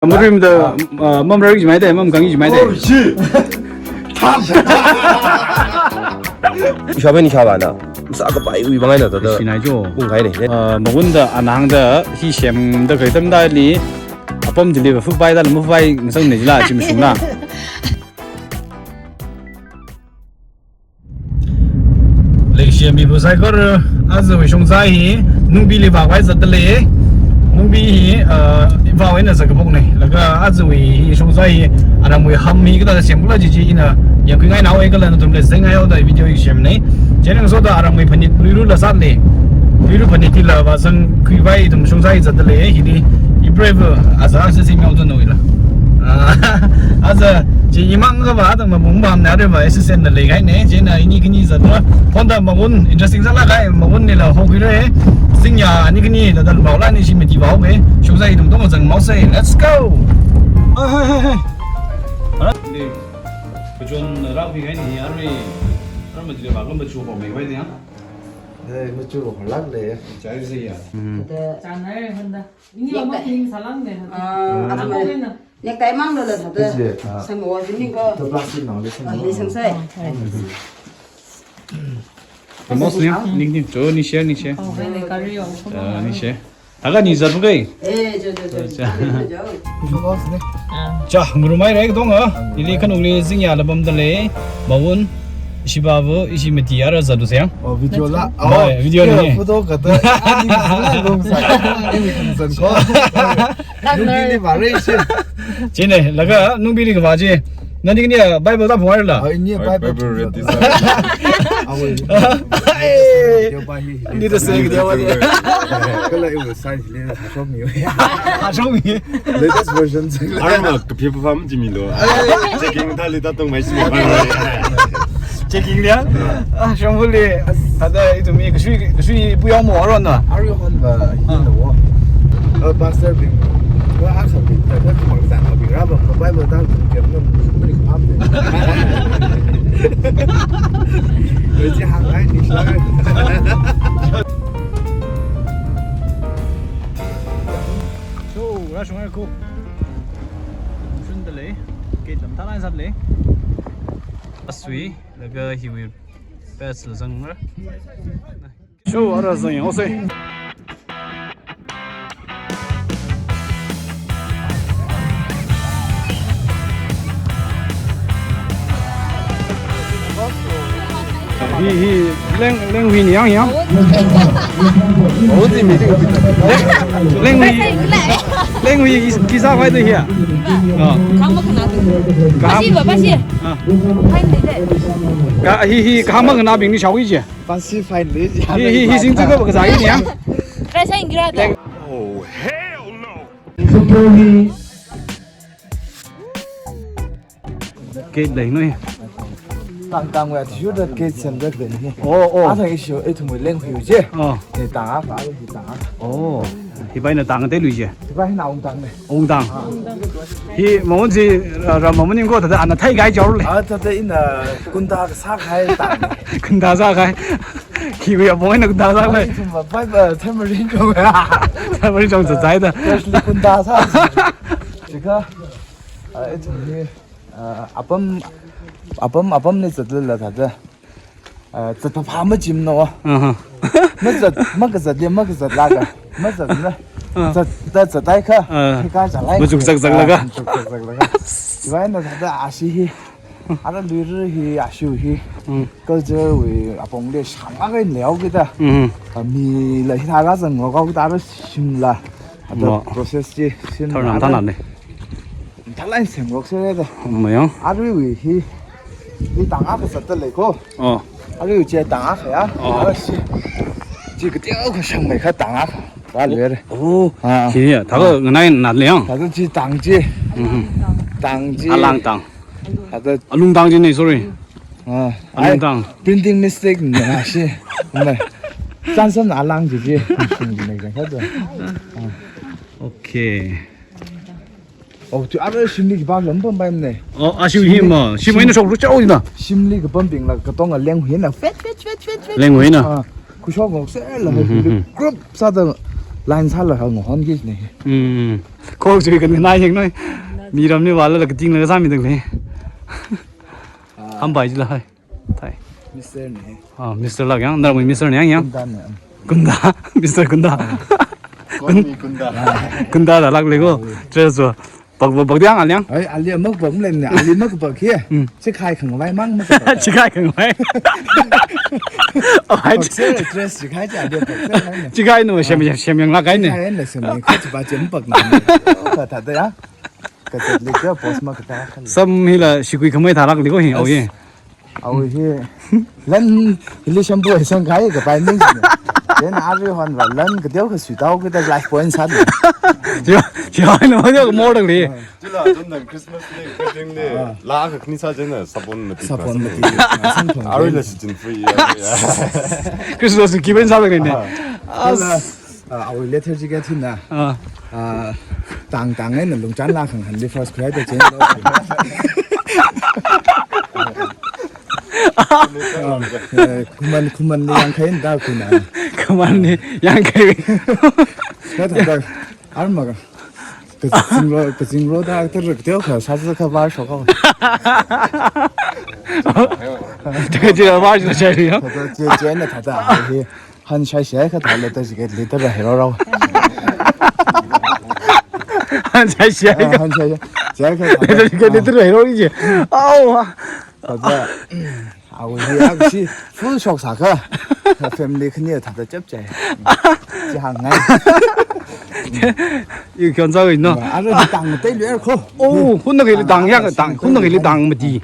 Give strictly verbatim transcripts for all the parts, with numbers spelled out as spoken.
Murim da, uh, mamrari jimaida, mamkhangi jimaida. Oh, shit. Ishāvā ni ishāvāna. Masākapai wui vang eina thāda. Shinai jo. Kungkhaine. Uh, Mawun da anang da hi semda khalei atamli. Apam chili va fubai da lama fubai masang ne jila chi mashungna. Leishiya mibu saikora, ajawui shongza hi, Nungbili vāvai zatdalei. Nungbi hi, uh, Imphal eina zatkaphokne. Laga ajawui hi shongza hi, aramwui ham hi kathāda semkhala chi chi ina yangkhuingainaowa kala nathumli sāngaida video hi semne. Chieina ngasoda aramwui phanit Luirala sāle. Luira phanit hila vāzangkhuivai ithum shongza hi zatdalei. Hili ipreiva aza sisi miao tu noila. Ah, aza chi imang kava atang mabung bamna areva assistant na leikahaine. Chieina ini khani zatda. Phone da Mawun interesting sālākai, Mawun nila hokhuire. Zingya ani khani da dalbaola ni shi miti baobe. Shongza ithum tongzang maosei. Let's go. Hey, hey, hey, hey. Hana? Ni. Kachon rāpikahaini arui. Arui majili vākam machu ho mei vai dia. Hey, machu ho lak le. Chai se ya. Hmm. Chānhai handa. Ini ama ning salang ne. Ah, ama ning. Necktie mang lo la thāda. Kachile, ah. Sangwa jining ko. To plastic nang le sangwa. Ah, le sangsai. Mos ni, ning ning, jo ni share, ni share. Oh, hai le kari yo. Ah, ni share. Thākha ni zatpukai. Eh, jo, jo, jo. Acha. Jo, jo, jo. Mos ni. Ah. Cha, ngarumai rai dong ah. Ili khanungli zingya la pamdalei. Mawun. Ishi babu, ishi mati ara zatdu sayang. Oh, video la. Bai, oh, video ni. Photo kata. Ani zingya long sa. Ani zan ko. Nungbili vāre shi. Chieina, laga Nungbili kavā chi. Nani khani Bible da phungarla. Ah, ini Bible. Bible read this. Awoi. Hey. Yo ba hi. Ni da se dia wa ni. Kala iwui size le hashok mi. Hashok mi. Latest version. Arma kapi perform jimilo. Checking thāli ta tongmai si. Checking dia. Ah, shongfali. Thāda ithum mi kashui, kashui puyao mo arona. Arui hon ba, ah, hina wo. Uh, pastor bing. Wa akha bing, ta ka kumang zan ha bing ra ba, ka Bible ta kum kem na mu muni kum ham de. Wei ji hang ai ni shla. So, ra shong ai ko. Shun da lei. Gate lam ta lai zat lei. Asui, laga hiwui best la zang ra. Sure, ara zang yang, ose. Hi, hi, leng, lenghui ni yang, yang. Lenghui, lenghui, kisa pai de hia. Ah. Kahāng makhanābing. Kahāng. Pasi ba, pasi. Ah. Fine de. Ka, hi, hi, kahāng makhanābing ni shawi je. Pasi fine le. Hi, hi, hi, sing tu ko bakazai ni ya. Rasa Inggris tu. Oh, hell no. Gate lei noi. Tang tang wa tishu da gate sem da ben hi. Oh, oh. Asa issue e thum lenghui je. Oh. Ni tang a fa hi tang a. Oh. Hi bai na tang te lui je. Hi bai na ung tang ne. Ungtang. Hi Mawun chi, uh, ram Mawun ning ko thāda ana thai kai jaole. Ah, thāda ina kunda sākahai tang. Kunda sākahai. Hi wui apong ina kunda sākahai. Ai, thumba, bai ba, tamarind ko. Tamarind chong zatzai da. Freshly kunda sā. Chika, ah, ithum hi, ah, apam, apam, apamli zatlala thāda. Ah, zatphāphā majimna wa. Aha. Mazat, makazat ya, makazat laga. Mazat na. Ah. Zat, da zatai kha. Ah. Hi ka zalai. Mazuk zak zak laga. Ah, mazuk zak zak laga. Iwai na thāda ashi hi. Ara Luira hi, ashi hi. Mm. Culture wui apong le shang a kai leo kita. Mm. Ah, mi la hi thāda zang ngok kau ta ara shim la. Ada process chi shim. Thar nam ta nam ne. Thalai sem ngok se da. Mayang. Arui wui hi. Hi tang a kazat da lei ko. Oh. Arui wui chi tang a kha ya. Oh. Ara shi. Chi kateo kashang mai kha tang a kha. Ba le re. Oh. Ah. Chi ya, thākha nganai nat le yang. Thākha chi tang chi. Mhm. Tang chi. Alang tang. Thākha alung tang chi ne, sorry. Ah. Alung tang. Ai, printing mistake na shi. Mai. Chanson alang chi chi. Okay. Oh, tu ara shimli kapam lam pam pai ne. Oh, ashi hi ma. Shim ina shok ru chao ina. Shimli kapambing la katonga lenghui na. Fet, fet, fet, fet, fet. Lenghui na. Ah, khuishok ngok se la. Mhm, mhm. Group sāda Line sālaga ngahonki ne. Hmm. Kok chui kan nai yeng noi. Miramli vālala kating laga sāmi dang le. Hambai jila hai. Thai. Mister ne. Ah, Mister lak yang, nara mi Mister ne yang yang. Kunda ne. Kunda, Mister Kunda. Call me Kunda. Kunda da lak lego. Dress wo. Bak, bak, bak diang aliang. Ai, ali mak bak mlen ne, ali mak bak hia. Hmm. Chikai khangvai mang mak bak. Chikai khangvai. Alright. Bak se dress chikai ja ali bak se ne. Chikai no, shem, shem, shem yang lak kai ne. Chikai ne, shem yang kai, chiba chem bak na. Ka ta da ya. Ka ta le ka boss ma ka ta. Sam hila shikui khamai tharak liko hi, oh ye. Awui hi. Lan hili shampoo hai sang kai kapai ning sine. Then arui hon va lan kateo kasui tao kida life point sāne. Chiya, chiya na ma teo more than li. Chila, chundan Christmas ni, wedding ni, la ka kni sa jena, sabon mati. Sabon mati. Arui la shichin free ya. Christmas ki ben sa ne. Ah. Chila, ah, awui letter jiga thina. Ah. Ah, tang tang na lungchan la khang han li first cry da chen. Ah, eh, khuman, khuman li yangkhai da kuna. Khuman li yangkhai. Ka ta ka, arma ka. Kazing ro, kazing ro da, ta rik teo ka, sa sa ka bar shok ka. Teo ka bar shok ka. Teo ka, teo ka na ta ta, hi. Han shai shai ka ta le ta jiga le ta ra hero rao. Han shai shai ka. Ah, han shai shai. Shai ka ta. Le ta jiga le ta ra hero ji. Au. Kaja, awui hi akshi full shock sāka. Family khani thāda chapchai. Chi hāngngai. Yu kyon sa no. Ara tang tei lue ko. Oh, hun na kili tang ya, tang, hun na kili tang mati.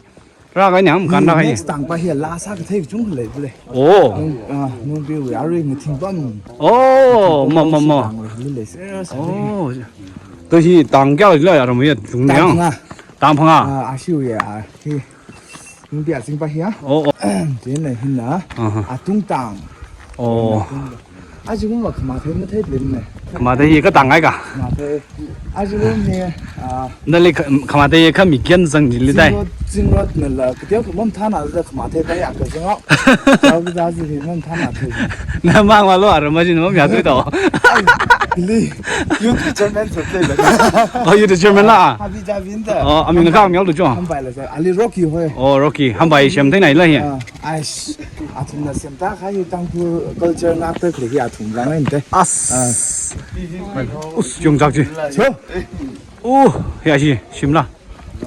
Ra kai ne am kan ra kai. Next tang pa hi la sā kathei chung lei le. Oh. Ah, nung bi wi arui ngi thing bam. Oh, ma, ma, ma. Tang le le se. Oh. To hi tang kya la ya ram ya chung ne. Tang phanga. Tang phanga. Ah, a shi wi ya. Hi. Nungbi azing pa hi ya. Oh, oh. Chieina hina. Aha. Atung tang. Oh. Aji kum va khamathei mathei lin ne. Khamathei hi katang ai ka. Khamathei. Aji kum hi, ah, nali kha-, khamathei kha mi kyan zang ji li dai. Zingrot, zingrot nala, kateo ka mom thana da khamathei pa ya ka zang au. Tao ka da zi hi mom thana thei. Na mang wa lo ara ma ji na mom ya tui tao. Ai, li. Youth chairman sa thei la. Oh, youth chairman la. Habi ja bin da. Oh, aming na ka mi au lu jo. Hambai la sa. Ali Rocky hoi. Oh, Rocky. Hambai shem thei nai la hi. Ah, aish. Athumna semta kha hi Tangkhul culture ngakta khalei hi athum lang ngai te. As. Ah. Us, yung jak ji. So. Uh, ya ji, shimla.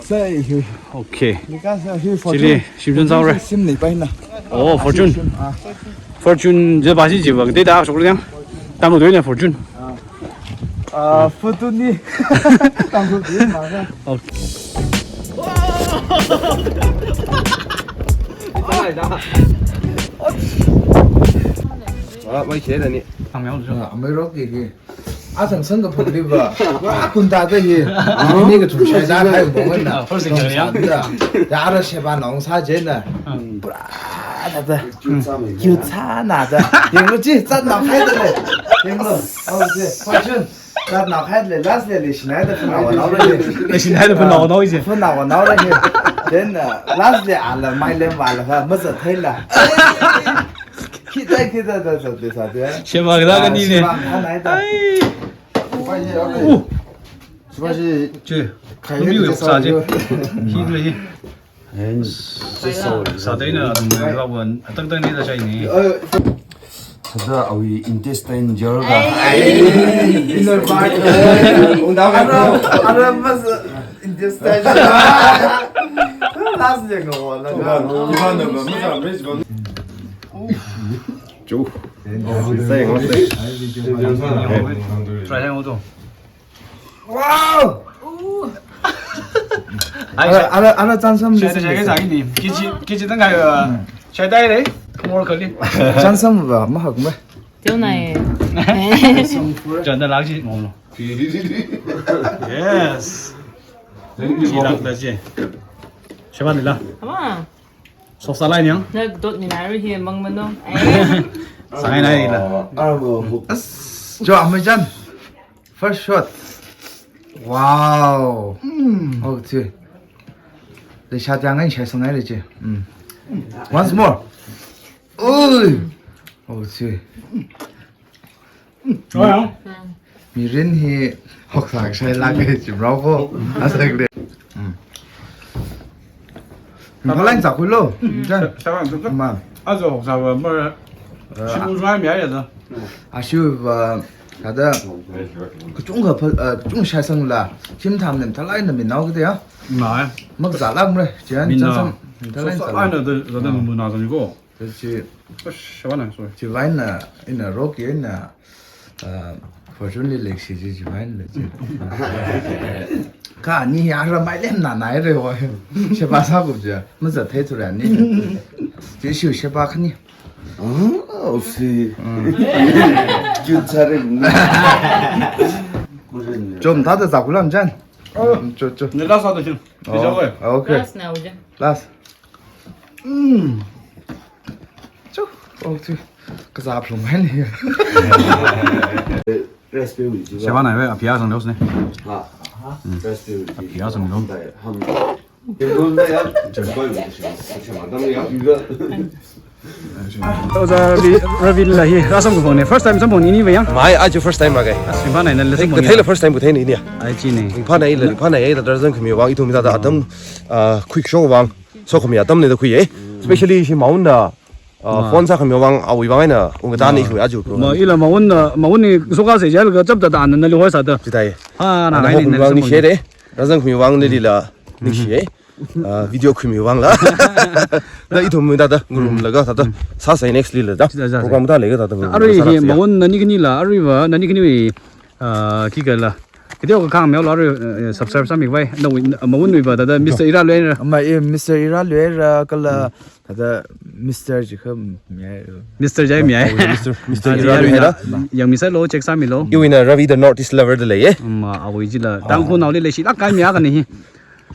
Sai hi. Okay. Ni ka sa hi Fortune. Chili, shim jun zao re. Sim ni pai na. Oh, Fortune. Shim, ah. Fortune je ba ji ji ba, de da shok liang. Tang lo de ne Fortune. Ah. Ah, Fortune ni. Tang lo de ma ga. Okay. Ah, mai che da ni. Tang miao. Ah, mai rock ki ki. A sang sang ka phut li ba. Wa kun ta ta hi. Ni ka thum shai da hai mo ngan na. First thing ya. Da ara she ba nong sa je na. Bra da da. Kyu cha na da. Yeng lo ji, zat nao khai da le. Yeng lo. Au je. Fortune. Zat nao khai le, last le le shinai da phun nao nao le. Le shinai da phun nao nao je. Phun nao nao le. Then, uh, last le ala mai lem wa la ha, ma zat thai la. Khi tai khi tai da zat de sa de. Sheba ga ka ni ne. Sheba ga nai da. Ai. Subashi. Subashi. Che. Kai ni je sa je. Hi le hi. Hence, so, sa dai na, dum dai la wan, atak dai ni da chai ni. Thāda awui intestine jer ka. Inner part. Ungda ka. Ara, ara mas intestine. Last je ngo la. Ivan no, mas, mas. Chu. Sai ngo sai. Try hang auto. Wow! Ai, ara, ara, ara chansam shai, shai, shai, shai ni. Kichi, kichi tang kai, uh, shai dai re. More kali. Chansam ba, mahak me. Teo nai. Chanda lak chi, ngom lo. Yes. Chi lak da chi. Shaba ni la. Ama. Soksa lai niang. Na dot ni nai ru hi mang mano. Ai. Sangai nai la. As. Jo, Amazon. First shot. Wow. Mm. Oh, chi. Le shot yang ngai shai sangai le chi. Mm. Once more. Ui. Oh, chi. Oh, ya. Mirin hi hoksā shailāka, chimrao ko. Asakle. Mm. Phalai sākhuilo. Jan. Sa-, sawan tu tu. Ma. Azo hoksāva mara. Ah. Shimu zwa mi aya da. Ashiva, kada, kachungkha phal-, ah, kachungkha shaisangla, shim tham nem thalai na minao kade ya. Ma. Makazālāk mara, jan, mina. Jan sam, thalai so, so, sāla. Ana da, da, da, ah, muna zami ko. Tachi. Ush, shawana, sorry. Chiwui eina, ina roki eina, ah, Fortune li leikashi chi chiwui eina chi. Kha ani hi ara mai lemna nai re wa. Sheba sākup ja. Mazāthei thura ni. Chi shu sheba khani. Oh, si. Mm. Cute sāre. Chom thāda sākhuilam jan. Oh. Mm, cho, cho. Ni last sāda shin. Oh, okay. Last na uja. Last. Mm. Chu, oh, chu. Kazā phlung hai ni. Raspberry ji. Sheba na ve, apia sang dos ne. Ha. Mm. Raspberry ji. Apia sang dos. Ham. Ham. Tengkol da ya. Tengkol ji. Sheba, sheba, dam ya. Ojā Ravi, Ravi la hi, rāsamkaphang ne. First time samphang ni ni ve yang? Mai, aja first time ma kai. As, ringphānai na le samphang ni. Katheila first time bu thei ni ni ya. Ai chi ne. Ringphānai la, ringphānai la, rāzangkhami vang ithum thāda atam, ah, quick show vang. Sokhami atam ne da khui e. Especially shi Maun da, ah, ma, phone sākhami vang, awui vang eina, ungkatā ni, ma, khui aju program. Ma, ila Maun da, Maun ni soka se jal ka chap da da na li hoi sāda. Chitai. Ha, na, ana ngai ni, hokum na vang ni samphang ni. Share e. Rāzangkhami vang nali la, mm, ningshi e. Ah, video khuimi vang la. Da ithum mi thāda, ngarum, mm, laga thāda. Mm. Sāsai next li la da. Chitai, chitai. Program da le ka thāda. Arui hi sālaksi ya. Maun nani khani la, aruiva, nani khani, ah, khikha la. Kide ka khang meo la, arui, eh, subscribe sāmi vai. Na win, Maun wui va thāda, Mister Ira Luera. Ma, eh, Mister Ira Luera, kala, mm, thāda Mister ji kha mi ai. Mister ji mi ai. Oh, Mister, Mister, ah, Ira ji Luera. Yang mi sālo, check sāmilo. Iwui eina Ravi the Northeast Lover da lei e. Mm, ah, awui ji la. Ah. Tangkhulnaoli leishilāk kahai mi akha ni hi.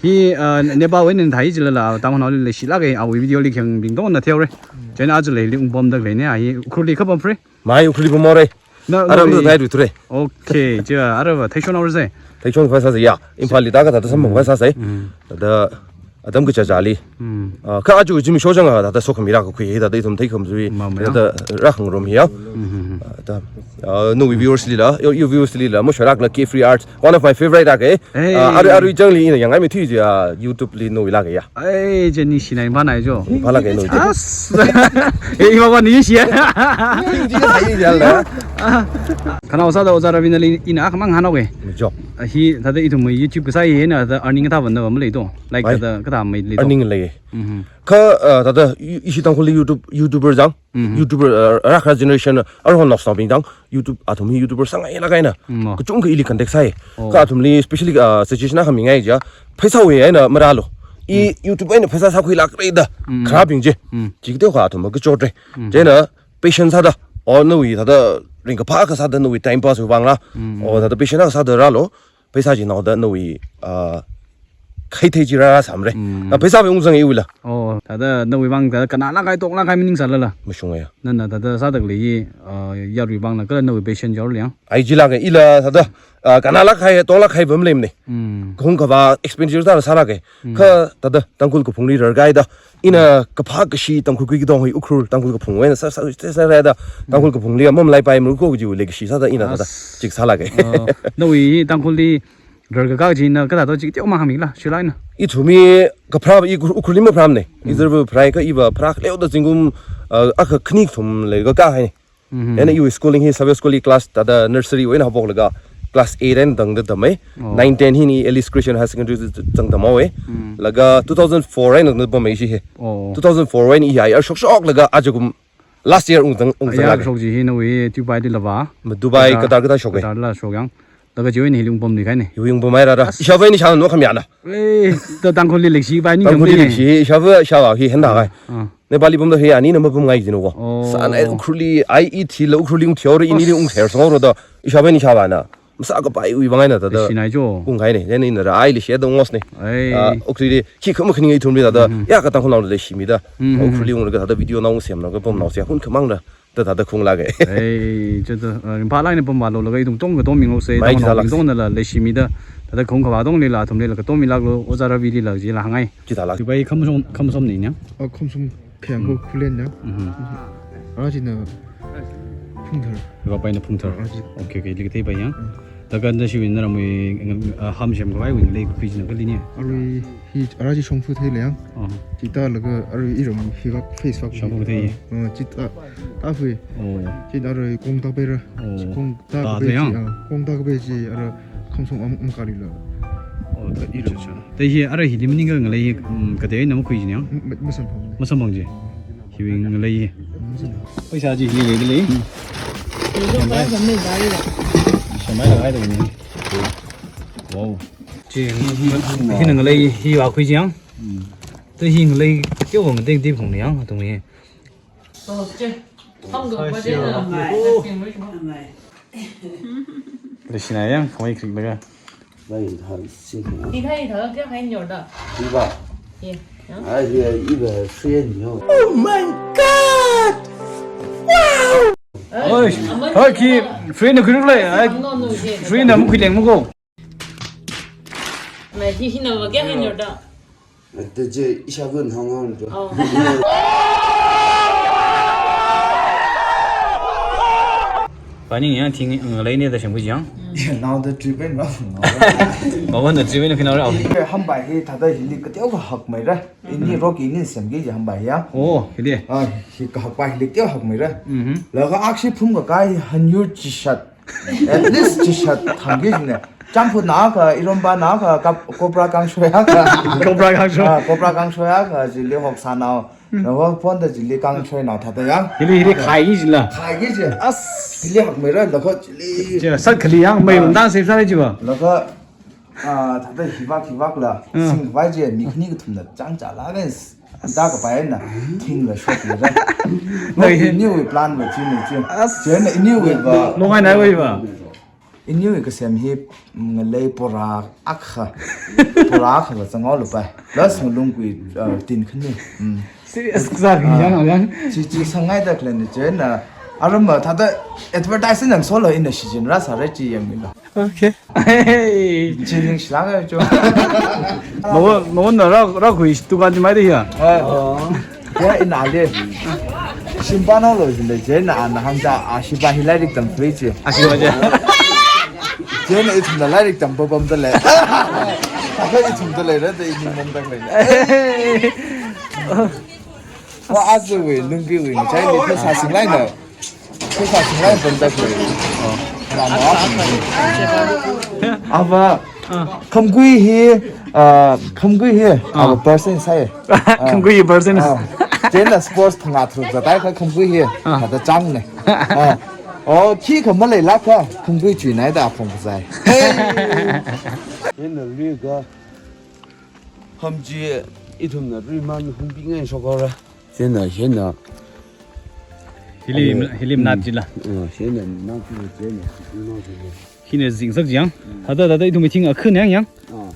Hi, ah, Nepal wui eina thai ji la la, Tangkhulnaoli leishilāk kahai, awui video li khangbing tongna theore. Chieina aja leili ungpamda lei ne, a hi Ukhrulli kapam free. Mai Ukhrulli pamore. Na, ara na, mi thai du ture. Okay, ja, ara va, thai shon aur se. Thai shon phai sāsa ya. Imphal li da ka thāda samphang phai sāsa. Mm. Thāda, atam kachichāli. Mm. Ah, kha aju zimiksho chang a, thāda sokhami rākakhui, thāda ithum theikhami zui. Ma, ma, ya. Thāda rākhangarum ya. Mm, mm, mm. Ah, da, ah, nawui viewers li la, your, your viewers li la, Moshorak la, K Free Arts, one of my favorite ake. Hey. Ah, arui, arui changli ina yangngai mi thui ja, YouTube li nawui lāka ya. Ai, je ningshinai, ringphānai jo. Ringphālāka nawui. As. Eh, ima ba ningshi. Ning ji sai jal da. Khanao sāda Ojā Ravi nali ina akhamang hānao ke. Jo. Ah, hi, thāda ithum YouTube kasā hi na, thāda earning thāva na va malei to. Like, ai, thāda kathā malei to. Earning lei. Mhm. Kha, ah, thāda i-, ishi Tangkhulli YouTube, YouTuber jang. Mhm. YouTuber, ah, rākha generation, arhon nok sābing jang. YouTube, athum hi YouTuber sāngailāk kahai na. Mm, mo. Kachungkha ili contact sāi. Oh. Kha athumli, especially, ah, suggestion akha mingai ja, pheisāwui eina marālo. I, mm, YouTube eina pheisā sākhuilākra da. Mm. Kharābing je. Mm. Chi kateokha athum kachot re. Mm. Chieina, patient sāda. O nawui thāda ringkaphā akha sāda nawui time pass wui vang la. Mm. O thāda patient akha sāda rālo. Pheisā chinaoda nawui, ah, khaithei chi rāra sāmre. Mm. Ah, pheisāva ungzang iwui la. Oh, thāda nawui vang thāda kannalāk kahai, toklāk kahai maningsālala. Mashunga ya. Nana thāda sāda khalei hi, ah, yarui vang la kala nawui patient yaor liang. Ai jilāka ila thāda, ah, kannalāk kahai, toklāk kahai va maleimane. Mm. Kahung kavā expenditure thāda sālāka. Mm. Kha thāda Tangkhul kaphungli rarkahai da. Ina kaphā kashi Tangkhul kui katong hi Ukhrul Tangkhul kaphungwui eina sā, sā, sā, sāra da. Mm. Tangkhul kaphungli mamalaipaimaru ko kajiwui leikashi sāda ina thāda. As. Chik sālāka. Oh, nawui hi Tangkhulli rarkakā china kathā to chikateomang hāngmila, shilai na. Ithum hi kapharā i Ukhrul, Ukhrulli mapharāmane. Mm. Izarva pharai kha iva pharā leoda zingkum, ah, akha khani kathum leikakā hai ne. Mhm. Ina iwui schooling hi Savio School li class thāda nursery wui eina haophoklaga class eight eina tangda tamme. Oh. Nine ten hi ni Alice Christian Higher Secondary zang tamhaowe. Mm. Laga two thousand four eina tangda pamme ishi hi. Oh. Two thousand four wui eina i hi arshok shoklaga ajakum last year ungzang, ungzang. Aya, lāka. Shok ji hi nawui Dubai li la va. Ma Dubai, Qatar, Qatar, Qatar shoke. Qatar la shok yang. Laga chiwui eina hili ungpamli kahai ne. Iwui ungpamhaira da. As. Ishāvā eina ishāna khami ana. Eh, thāda Tangkhulli leikashi va ni. Tangkhulli khami ne. Leishi, ishāvā, ishāvā hi henda kahai. Ah. Nepali pamda hi anina mapamngai jino ko. Oh. Sāna Ukhrulli, ai i thila Ukhrulli ungthihaora, inili, as, ungthihaora sāngaora da. Ishāvā eina ishāvā na. Masākapaiwui vang eina thāda. Leishinai jo. Ungkahai ne, then ina ra ai leishi da ungosne. Ai. Ah, Ukhrulli, khikha makhaninga ithumli thāda. Mhm. Ya kha Tangkhulnao leishimida. Mhm. Ukhrulli unglaga thāda video nao semlaga pamnao se hunkhamang da. Thāda thāda khunglāka. Ai, chithāda, ah, ringphālāk eina pamvālo laga ithum tong katom minglose, mai tong nao jilāksi. Ithum tongna la leishimida. Thāda khung khavā tongli la, athumli la katom milāklo, Ojā Ravili la jila hāngngai. Chithālāk. Dubai khamshong, khamshong ni nya? Oh, khamshong. Khayang ko, mm, Khullen na. Mhm. Ara china Phungthar. Ara paina Phungthar. Ara chi. Okay, okay, likathei pai yang. Mm. Laga nda shiwui naramwui, ah, ham semkhavaiwui ngalei khuichina kali ni. Arui hi, ara chi shongfa theilei yang. Oh. Chithālaga arui iram hivak face vak. Shongfa thei. Ah, chithā, tāfui. Oh. Chithā arui kongta peira. Oh. Kongta tāda kapai yang. Chi, ah, kongta kapai chi ara khamsong am, am kali la. Oh, ta iram. Acha, acha. Ta hi ara hili maningakha ngalei hi, mm, kateina makhuichina yang. M-, ma-, masamphang. Masamphang chi. Hiwui ngalei hi. Masamphang. Paisa chi hili leidalei. Shamai la haida ni. Wow. Chi, hi, hi, hina ngalei hi vākhui chi yang. Mm. Ta hi ngalei teokha ngatei teophung ni yang, atung hi. Oh, che. Leishina yang, khamei krik laga. 那一台新品啊。你看一台要给还有的。对吧？也，啊。而且一百四十牛。Oh my god! Wow! Oi, oi, khi free na khuiruk lei, ai, free na makhuileng mako. Mai hi hina wa kya han yorda. Te je isha gun hang hang jo. Oh. Pani yang ting ngalei ni da shang bu jiang. Now the trip and rough. Ba wan the trip and final round. Hambai hi thāda hili kateokha hakmeira. Ini rock ini semki ji hambai ya. Oh, hili. Ah, hi kahakpai hili teokha hakmeira. Mhm. Laga akshi phum kakai hanyur chishat. At least chishat thangki jine. Chāmphut nākha, iromba nākha, kap-, cobra kangshoi akha. Cobra kangshoi. Ah, cobra kangshoi akha, chili hoksa nao. Nao phonda chili kangshoi nao thāda yang. Hili, hili khai ki jila. Khai ki ji. As. Hili hakmeira, laga chili. Ji, sat khali yang, mai undang se sāra jiwa. Laga, ah, thāda hivak, hivak la. Mm. Singvai ji, mi khani kathumna chang chala guys. Da kapai na, thing la shot la da. Ngai. Iniwui plan ba chi ni chi. As. Chieina iniwui ba. Longai nai wai ba. Iniwui kasem hi, mm, ngalei pora akha. Pora akha ba zangao lupai. Plus ngalungkui, uh, tin khani. Mm. Serious kazā ki yang yang. Chi, chi sangai da klen ni chieina. Aram ba thāda advertising yang solo in the season ra sāra chi yang mi la. Okay. Hey. Chilling shilanga jo. Mawa, mawa na ra, ra khui dukan chi mai de ya. Eh, oh. Ya ina le. Shimba na lo jin de je na na hang ja a shimba hi lairik tam free chi. A shimba je. Je na ithum na lairik tam ba bam da le. Ka ithum da le ra de ini bam da le. Hey. Wa azu we, lungki we, chai ni pheisā sing lai na. Pheisā sing lai bam da khui. Oh. Ava, ah, khamgui hi, ah, khamgui hi, ah, our person sai. Khamgui person. Ah. Chieina sports phangā tharuk zatai kha khamgui hi. Ah. Kha da chang ne. Ah. Oh, khi kha malei lāk kha, khamgui chui nai da phong zai. Hey. Chieina lui ga. Ham chi ithumna ruiman hungpi ngai shokora. Chieina, chieina. Hili, hili nat jila. Ah, chieina nat jila, chieina, nat jila. Hina zingsak jiang. Mm. Thāda, thāda ithum thing akhun yang yang. Ah.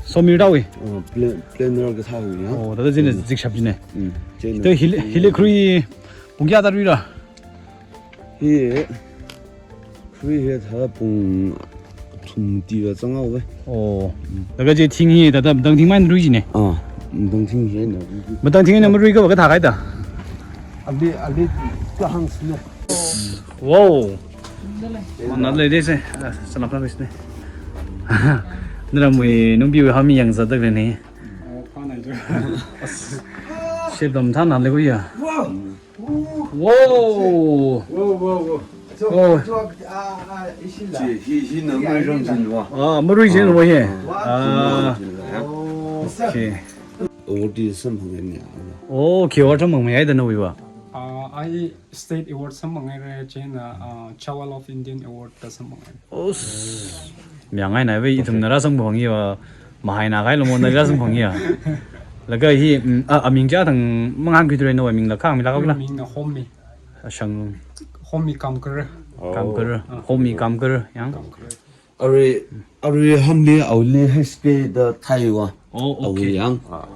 Somir dawi. Ah, plan, planner ka thawi yang. Oh, thāda chieina zikshap jine. Mm. Chieina. Thāda hili, hili khrui pung kayāda ruira? Hi, khrui hi thā pung thum tiwa zangao ve. Oh. Laga je thing hi thāda madang thing mai rui jine. Ah, madang thing hi na. Madang thing na marui ka ba kathā kaida. Ali, ali kahang sine. Wow. Mana le de se. Ah, salam salam sine. Naramwui nungpi wui hami yang zat da le ne. Oh, pa na jo. Shit, dam tha na le ko ya. Wow. Wow! Wow, wow, wow. Oh. Chi, hi, hina marui ram chin wa. Ah, marui chin wa hi. Ah. Ah. Okay. Award samphang ni. Oh, khi award samphang mai da na wi wa. Ah, I state award samphang re chieina, ah, Chawal of Indian Award da samphang. Oh. Miyangai na ve ithumna rāsangphang ya. Mahaina kai lo mo na rāsangphang ya. Laga hi, mm, a, aming ja thang mangan khuiture nawui ming la kha mi la kha la. Ming na Homi. Ashang. Homi Kamkar. Oh. Kamkar. Ah. Homi Kamkar yang. Kamkar. Arui, arui hamli auli H K da thai wa. Oh, okay. Auli yang. Ah.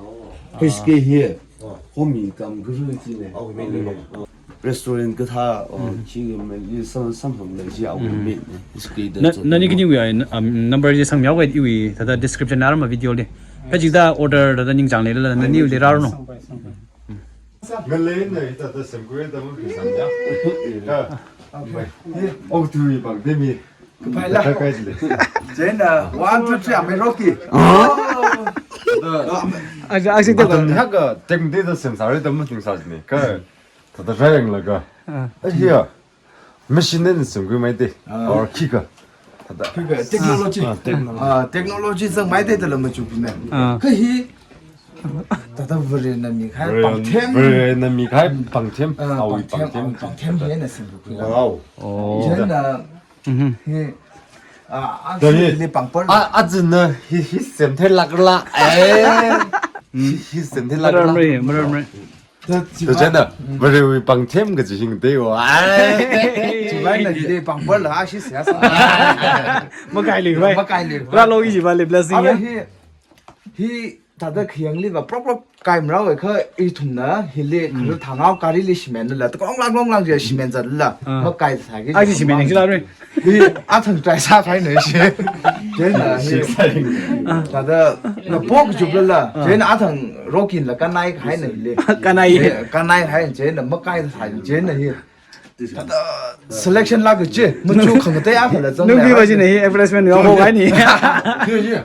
H K hi. Homi Kamkar chi ne. Oh, mi ni. Restaurant kathā, oh, mm, chi ka mali sam, samphang lei chi awi, mm, mi ne. H K da. Na, zat nani kani wi ai, um, number ji sangmiao wei iwi, thāda description na rama video li. Kachida order thāda ningchāng leila, nani wi li rāra no. Sangpai, sangpai. Ngalei na thāda semkui da mu ki samya. Ka. Hi, oh, tu i bang de mi. Phaila. Chieina, one, two, three, amei Rocky. Oh. Aja, aja, aja. Atam haka tekde da sem sāra da mating sāne. Kha, thāda rāyanglaga. Ah. Ai, hiya. Machine na semkhui maida. Ah. Or khikha. Thāda. Khikha, technology. Ah, technology. Ah, technology zangmaida da la machukhuina. Ah. Kha hi, thāda Varena mikahai pangthem. Varena mikahai pangthem. Ah, awui pangthem, pangthem. Awui pangthem hina semkhui. Wow. Oh. Chieina, hi. Ah, ah, hi. Hi pangpar. Ah, ah, zina, hi, hi semtheilākla. Eh. Hi, hi semtheilākla. Maramrei, maramrei. Thāda chieina, Varewui pangthem kaji hingde o. Ai. Chiwuivang eina hili pangparla, ashi siya sa. Makaili vai. Makaili vai. Rālo ijiva le blessing ya. Ara hi, hi thāda khayangli va prop prop kai marao kha ithumna hili kharui thangao karili shimenla, tkonglāk konglāk je shimen zatla. Ah. Makai sāki. Aji shimen yang chila re. Hi, athang try sākahaina shi. Chieina hi. Thāda, na pok chuplala. Ah. Chieina athang Rocky la kanai kahaina hili. Kanai. Eh, kanai hai chieina makai sā chieina hi. Thāda selection lāka chi. Machu khangatei akhala zang. Nungbi va china hi advertisement ya ho kaini. Hi, hi.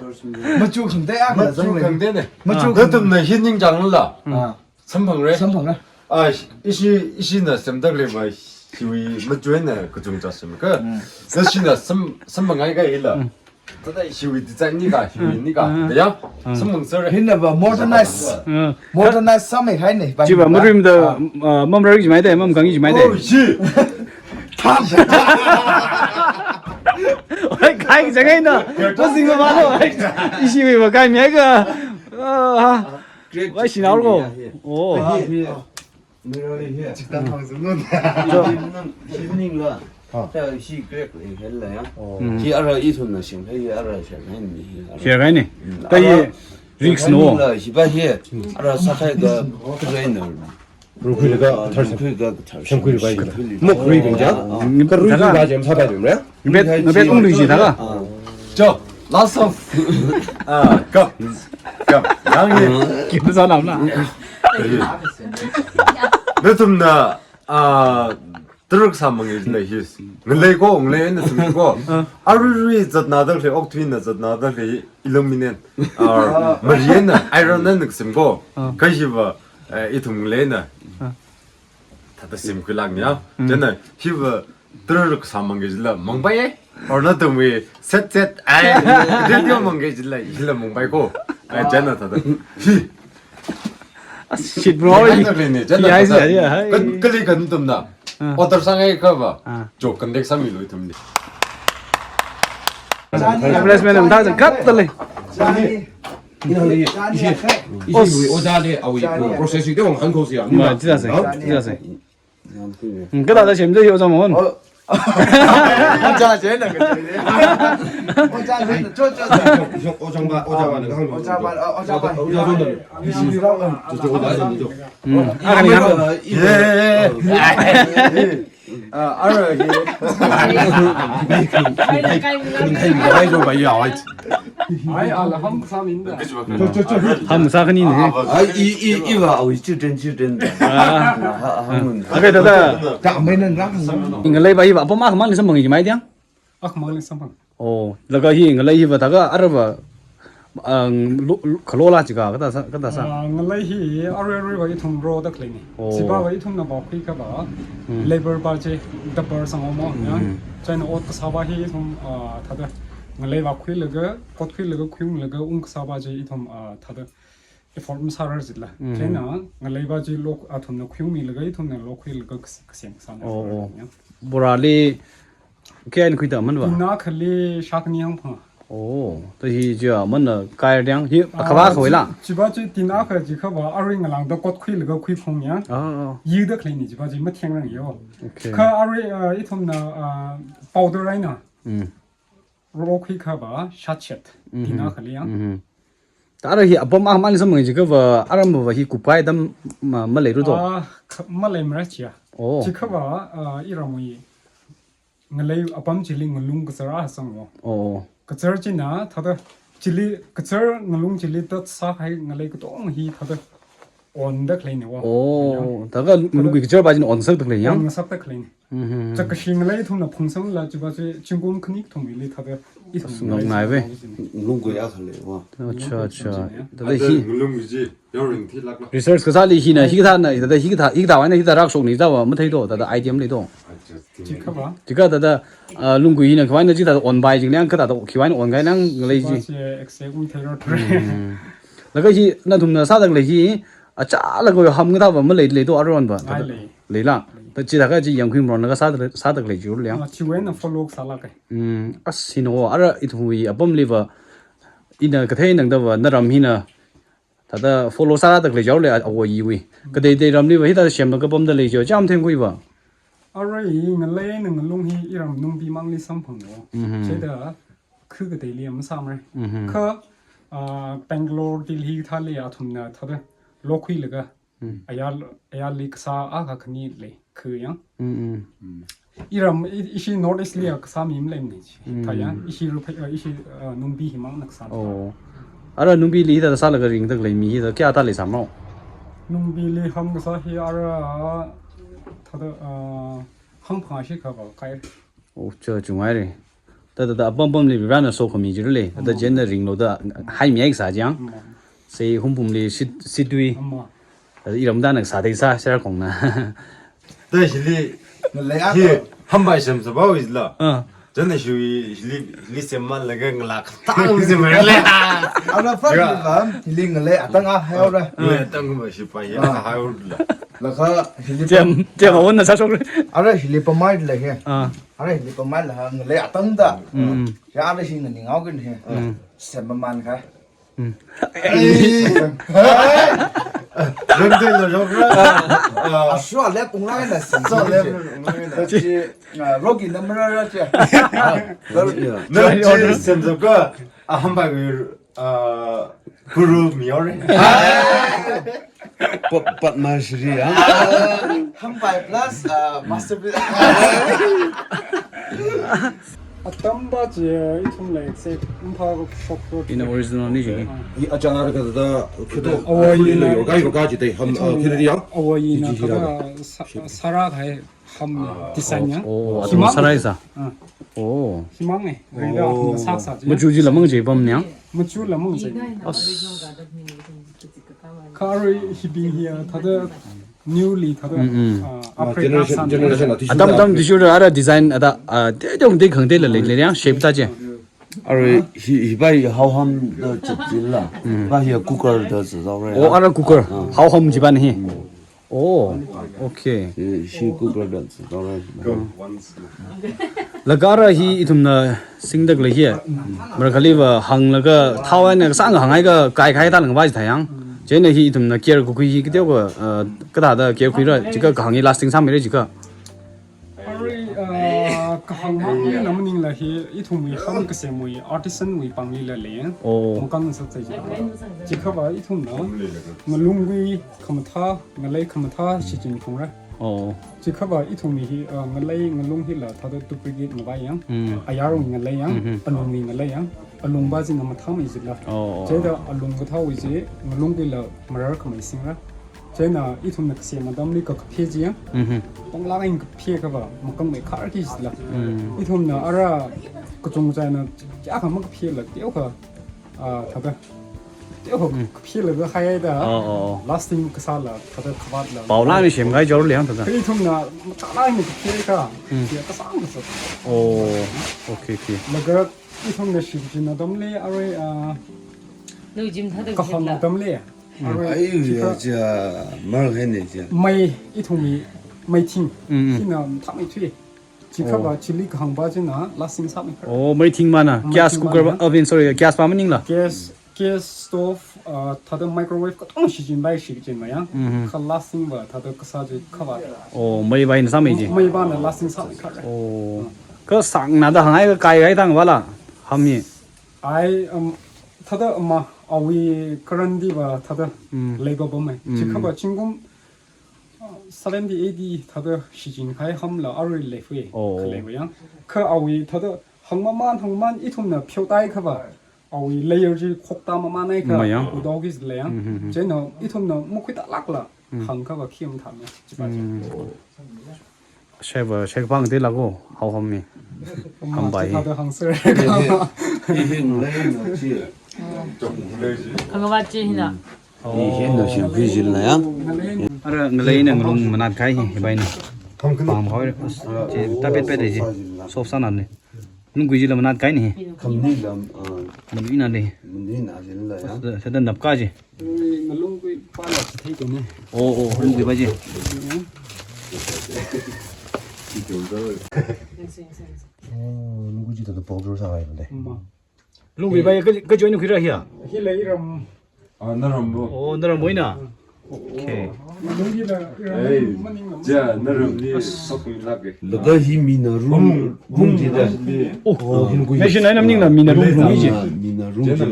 Machu khangatei akhala zang. Machu khangatei ne. Machu khangatei. Nathumna hi ningchāngla. Ah. Samphangra. Samphangra. Ah, ishi, ishina semda khalei va, hiwui machu eina kachungcha semka. Mm. Nashina sam, samphangngai kahai la. Mm. Thāda hiwui design nika, hiwui nika. Mm. Ya? Mm. Samphang sāra. Hina va modernize. Mm. Modernize sāmei kahaina. Chiva marimda, ah, mamrei jimaida, mamkang jimaida. Oh, shi. Tham. Oi, kai jangaina. Ko sing va lo. Ishiwui va kai mi ka. Ah. Crack. Wai sinaor ko. Oh. Ah, hi. Mirror hi. Chikta thang sung nun. Ningla. Ah. Ta shi crack le hel la ya. Oh. Mm. Hi ara ithumna shim hai ara shim hai ni hi ara. Shim hai ni. Mm. Ta hi ara risk no. Ningla shi ba hi. Ara sākahai ka trainer. Rukhuilaga kathar sem. Rukhuilaga kathar sem. Semkhuilaga. Mok rui bing ja. Ah. Ka rui bing ba jem sa ba jem re. Ngabet, ngabet ung lui ji thākha. Ah. Cho, lots of, ah, cup, cup. Yang hi. Kim sa nam na. Nathumna, ah, taruk sāmang jila hi. Ngalei ko, ngalei na sum ko. Ah. Arui rui zatna da khalei, okthuina zatna da khalei, aluminum. Ah, mariana, iron na sim ko. Ah. Kaji va, eh, ithum ngalei na. Ah. Thāda semkhuilāk ni ya. Mm. Chieina, hi va, taruk sāmang jila, mangpai e. Or nathumwui, set set, ai, detail mang jila, hila mangpai ko. Ai, chieina thāda. Hi. Ah, shit, bro. Ai, thāda le ni, chieina thāda. Hi, hi, hi, hi. Kan, kali kan tumna. Ah. Order sāngai kha va. Ah. Jo, contact sāmilu ithumli. Advertisement am thāda, kat le. Ina hali, ishi, ishi wui ojāli awui process hi teong hāngkhuisi ya. Ma, chida se, chida se. Hmm, kada da semda hi ojā mon. Ojā je na ka je. Ojā je na, cho, cho, cho. Ojā ba, ojā ba na hāng. Ojā ba, ojā ba. Ojā ba. Cho, cho, ojā ba, cho. Hmm. Ah, kani hāng. Ye. Ah, ara hi. Ai, ala ham sāmin da. Ham sākhani ne. Ai, i, i, i va, awui children, children da. Ah. Ha, ham. Okay, thāda. Ta mai nan rak. Ngalei va hi va, apam akhamangli samphang jimai diang? Akhamangli samphang. Oh, laga hi ngalei hi va thākha ara va, ah, lo, lo, khalo la chikha, kada sā, kada sā. Ah, ngalei hi arui arui va ithum ro da khalei ni. Oh. Chiva va ithumna va khui kha va, hmm, labor va chi, dabbar sānga mo, ya. Hmm. Chieina ot kasā va hi ithum, ah, thāda ngalei va khuilaga, kot khuilaga, khuiunglaga, ung kasā va chi ithum, ah, thāda effort masārar jila. Hmm. Chieina ngalei va chi lo, athumna khuiungmilaga, ithumna lokhuilaga kas-, kasem kasāna. Oh, oh. Ya. Borali, kayākha khuida aman va? Tina akhali shākhani hangphang. Oh, ta hi ja aman na kayākha diang hi, ah, akhava khavai la. Chi, chiva chi tina akha chi kha va arui ngalāngda kot khuilaga khuiphung ya. Ah, ah. Yida khalei ni chiva chi mathengrang yo. Okay. Kha arui, ah, ithumna, ah, powder eina. Mm. Rokhui kha va shāchet. Mhm. Tina akhali ya. Mhm. Ta ara hi apam akhamangli samphang jikha va, aram va hi kupkahai atam ma, maleiru to? Ah, kha, maleimara chiya. Oh. Chi kha va, ah, iramwui ngalei apam chili ngalung kazar a sānga. Oh. Kazar china, thāda chili, kazar ngalung chili thāda sākahai ngalei katonga hi thāda onda khalei ni va. Oh, ya. Thākha ngalungwui kazar va china onsak da khalei ya? Onsak da khalei ni. Mhm. Chakashi ngalei ithumna phungsangla chiva chi zingkum khani kathumwuili thāda ithum ngalei ngoknai ve. Singkhuihaowa jina. Ngalung khuiya khalei wa. Acha, acha. Ngalung khuiya. Thāda hi ngalung khuiji yaoring thilākla. Research kasāli hina hikathāna, thāda hikathā, hikathā eina hithā rākashokni thāva matheito, thāda idea maleito. Acha, chi khava. Chikha thāda, ah, lunggui hina khiwui eina chithāda onpai jing liang, kathāda khiwui eina onkai liang ngalei chi. Chiva chi exact matheirok. Mm. Laga hi nathumna sāda khalei hi, achālakha ham kathāva maleilei to aruiva. Ai lei. Leila. Lei. Thāda chithākha chi yangkhui maronlaga sāda, sāda khalei chi ur liang. Ah, chiwui eina follow sālāka. Mm, as hina o, ara ithumwui apamliva, ina kathei nangdava, naram hina, thāda follow sāda khalei chi ur lei, a, awo iwui. Kateitei ramliva, hithāda semlaga pamda lei chi, chām thengkhuiva. Ara hi ngalei eina ngalung hi iram Nungbi mangli samphanga. Mhm. Chithāda khu kateili masāmara. Mhm. Kha, ah, Bangalore, Delhi thāli athumna thāda lokhuilaga. Mm. Ayar, ayarli kasā akha khani lei, khu yang. Mm, mm. Iram, i-, ishi North East li kasā mi maleimana chi. Mm. Thā yang, ishi ruphei, uh, ishi, uh, Nungbi himangna kasā. Oh. Ara Nungbili hithāda sālaga ringda khalei mi hithāda kayākha leisāmro? Nungbili ham kasā hi ara, thāda, uh, hangphangā shikhava kai. Oh, cha chungaire. Thāda, thāda apam apamli Varena sokhami chi ur lei. Thāda Mm. chieina ringlu da haimi ai kasā chang. Mm. Sei Hungpungli sit, sit tui. Mm. Thāda iram da na kasā theisā, sera kongna. Thāda hili, ngalei hi, akha. Hambai semsāpao isla. Ah. Chieina shui, hili, hili semmanlaga ngalā katang semma lei. Ara first Ya. Li va, hili ngalei atang akha haira. Ngalei atang va shipai ya, Ah. haira. Laga hili Chem, chem awonna sāshokra. Ara hili pamai lei he. Ah. Ara hili pamai la ngalei atang da. Mm. Ya ara hi nganinghaoki he. Mm. Semmaman kha. Mm. Ai. Ram de lo ram ra. Ah. Ashua le pung la na sem. So le pung la na. Chi, ah, Rocky number ra chi. Ram chi semsāka. Ah, hambai, ah, guru mi ur. Pa-, Padma Shri, ah. Hambai plus, ah, masterpiece. Atam va chi ithum lei se, mpha shop road. Ina original ni chi. Ah. I achang ara kathāda, kathāda, Awo ah, ina. Lo yorka yorka chi te, ham, ah, khiri ya. Awo ina Chi chi kathāda ra. Sa-, sara khai. Ham design ya. Oh, oh, Himang. Athum sārai sa. Ah. Oh. Himang eh. Rida Oh. Himang sak sa je. Machu chila mang je pam niang. Machu la mang je. As. Kha arui hibing hi thāda newly thāda, Mm, mm. ah, Ah, upgrade generation, na san generation ya. Atam tam tissue ara design ada, ah, de dong de khang de la le le yang shape ta je. Arui hi, hi bai hao ham da chip jin la. Mm. Ba hi cooker da sa zau re. Oh, ara cooker. Ah. Hao ham ji ban hi. Mm. Oh, okay. Shi, shi cooker da, alright. Laga ara hi ithumna singda khalei hi. Marakhali va hānglaga thao eina kasāng hānghaiakha kaikhai tālāng va ji thā yang. Chieina hi ithumna care kakhui hi kateokha, uh, kathāda care khuira, jiakha kahāng hi lasting sāmira jiakha. Arui, ah, kahāng mang maningla hi, ithumwui ham kasemwui artisan wui pāngli la lei. Oh. Makang sāsai ji. Jiakha va ithumna ngalungwui khamathā, ngalei khamathā shichin phungra. Oh. Jiakha va ithumwui hi, ah, ngalei ngalung hila thāda duplicate ngavai yang. Mm. Ayarwui ngalei yang, Mm-hmm. alungwui ngalei yang, alung va jina mathāmei jila. Oh, oh, Chieina oh. alung kathāwui ji, ngalungwuila marar khamei singra. Chieina ithumna kasem atamli ka kaphe ji yang. Mhm. Panglāk eina kaphe kha va makangmei khar ki sila. Mm. Ithumna ara kachungkha china kayākha makaphela teokha, ah, thāda. Teokha Mm. kaphela da hai da. Oh, oh, oh. Lasting kasāla, thāda khavātla. Paolāk eina semkahai jor liang thāda. Kha ithumna mathālāk eina kaphe kha. Mm. Ya kasāng kasā. Oh, okay, okay. Laga ithumna shichin atamli arui, ah, Lu jim thāda kahāng kaphe la. atamli. Arui, Ai, jiakha ya, ja, mar hai ne ja. Mei, ithumwui mei thing. Mm, mm. Hina thāmei thui. Jiakha Oh. va chili kahāng va jina lasting sāmei kha. Oh, mei thing mana. Mei Gas thing cooker mana. va, oven, sorry, gas va maningla. Gas, gas stove, uh, thāda microwave katong shichin bai shichin ma yang. Mm-hmm. Kha lasting va thāda kasā ji kha va. Oh, mei va hina sāmei ji. Mei vana lasting sāmei kha. Oh. Kasāngna da hānghaiakha kaikhai tāng va la. Ham hi. Ai, um, thāda ma, awui current di va thāda Mm. leigo bamei. Mm. Jiakha va zingkum, uh, seventy, eighty thāda shichin kahai hamla arui leifui. Oh. Khalei va yang. Kha awui thāda hāngmaman, hāngmaman ithumna pheotai kha va. Awui layer ji khokta mamanai kha. Ma yang. Udao ki lei yang. Mm-hmm. Chieina ithumna makhuitālākla. Mm. Hāng kha va khi mathāmei. Jiakha va. Mm. Sheba, sheba ngatei lako, hao ham mi. Hambai. Thāda hāngsāra. Hi, hi, hi, ngalei na chi. Khangava chi hina. Hi, hi na shim phi jin la ya. Ara ngalei na ngalung manat kahai hi, hibai na. Pam hoi, chi, ta pet pet chi. Sof sa nan ni. Ngalung kui jila manat kahai ni. Khamni lam, ah, manui na ni. Manui na jin la ya. Sa, sa da nap ka chi. Ui, ngalung kui pa la chi thei ko ne. Oh, oh, ngalung kui pa chi. Oh, ngalung kui chi ta powder sāhai le. Ma. Ngalung kui pa ya, ka, ka join kui ra hiya? Hi la iram. Ah, naram lo. Oh, naram lo ina. Okay. Ngalung hi la iram. Ei, maning lam. Ja, naram ni sokui lak e. Laga hi mina room, room chi da. Oh, oh, hin kui. Machine ai nam ning la mina room, room chi. Mina room chi na.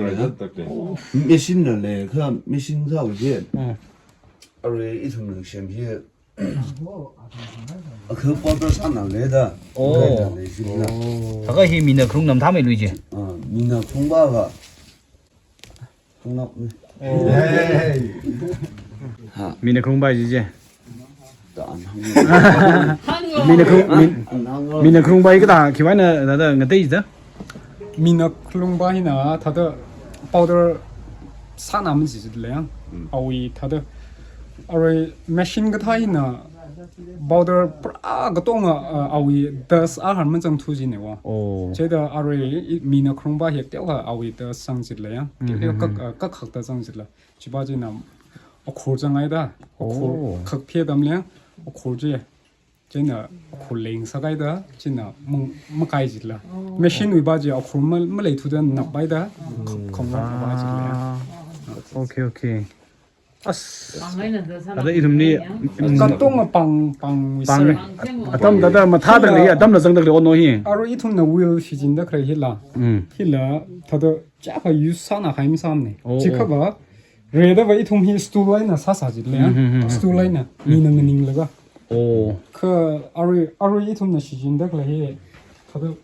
Machine na le, kha machine kha u je. Ah. Are ithum na shem hi. Akha powder sāna le da. Oh. Kha da le jin la. Thākha hi mina khrung nam thamei lui chi. Ah, mina khrung pa va. Khrung nam. Ha. Mina khrung pa chi chi. Ta an hang. Mina khrung, min-, an hang. Mina khrung pa kathā khiwui eina da, da ngatei da. Mina khrung pa hina thāda powder sāna man chi chi le yang. Mm. Awui thāda. Arui machine kathā hina powder pura katonga, uh, awui dust a han man zangthu chi ne wa. Oh. Chida arui i, mina khrung pa hi teokha awui dust zang chi le yang. Mm, teo mm, kak, mm. Uh, kak khak da zang chi la. Chi pa chi na akhur zang ai da. Akhur Oh. khak phe tam le yang. Akhur chi. China akhur leng sākahai da, china mung, makai jila. Oh. Machine wui pa chi akhur ma, maleithuda nap pai da, khong, khong pa jila. Ah. Okay, okay. As. Ada ithumli, mm, katonga pang, pang wui pang, sāra. Atam da da mathāda lei, atam da zangda lei ono hi. Arui ithumna wheel shichinda khalei hila. Mm. Hila, thāda chakha use sāna khaim sam ne. Oh, Chikha oh. pa, Rida va ithum hi stool eina sāsā jila ya. Mm, mm, mm, mm. Stool eina, mina nganing laga. Oh. Kha arui, arui ithumna shichinda khalei hi, thāda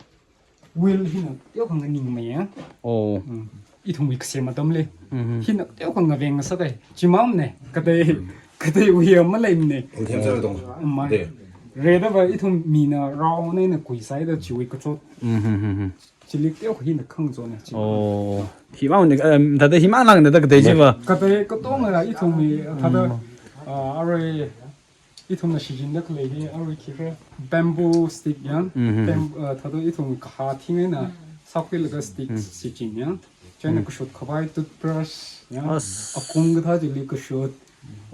wheel hina teokha nganing mei ya. Oh. Mm. Ithumwui kasem atam le. Mm, mm. Hina teokha ngaveng sākahai. Chimam ne, katei, katei wui ya malei ne. Ungthem sāra tong. Mai. De. Rida va ithum mina round eina kuisai da chiwui kachot. Mm, mm, mm, mm. Chili teokha hina khangachot ne, chi. Oh. Himang ne, um, thāda himang lang da katei chi va. Katei katonga ithumwui, thāda, Mm. ah, arui, ithumna shichinda khalei hi, arui khira bamboo stick ya. Mm-hmm. Bam-, ah, thāda ithum kahā thing eina, sākhuilaga stick Mm. shichin ya. China Mm. kashot khavai toothbrush ya. As. Akung kathā chili kashot.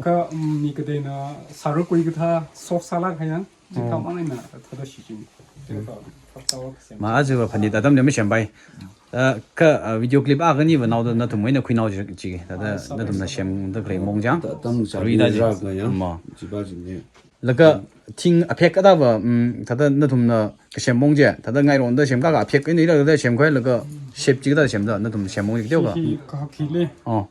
Kha, um, mi kateina sāra kui kathā soap sālak hai ya. Chikha Oh. mang eina thāda shichin. Chikha thāda kasem. Ma aja va phanit atam le masem pai. Ah, kha, ah, video clip a khani va naoda nathumwui eina khuinao chi, chi, thāda Ah, sorry, nathumna sorry. semda khalei mong chang. Ta-, tam sa Rida chi. Ra ka ya. Ma. Chi pa chi ne. Laga thing aphek kathā va, mm, thāda nathumna kasem mong chi, thāda ngaironda sem ka ka aphek eina laga sem khuilaga shape chi kathā semda nathum sem mong chi teokha. Hi, hi, ka khi le. Oh.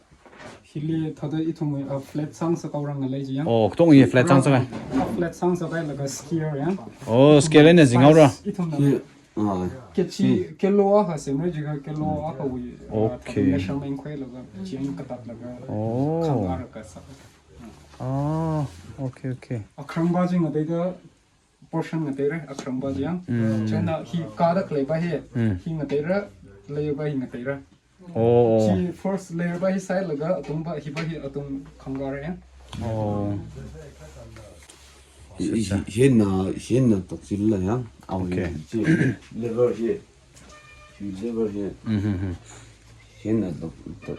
Hili thāda ithumwui, uh, flat sāngasakhaora ngalei chi ya. Oh, katonga hi flat sāngasakha. Ah, flat sāngasakha laga square ya. Oh, square eina zinghaora. Ithumna Hi, ah, kilo, hi. Kilo akha semra jiakha kilo akhawui, uh, Okay. thāda measurement khuilaga, chien katatlaga, Oh. khangara kasā. Ah, okay, okay. Akhrang pa chi ngateida, portion ngateira, akhrang pa chi ya. Mm. China hi kāda khalei pa hi, Mm. hi ngateira, layer pa hi ngateira. Oh. Chi first layer pa hi sālaga, atung pa, hi pa hi atung khangara ya. Oh. Hi, hi, Acha, acha. Hina, hina tak chila ya. Awui Okay. chi level hi. Hi level hi. Mm-hmm. Hina tak, tak,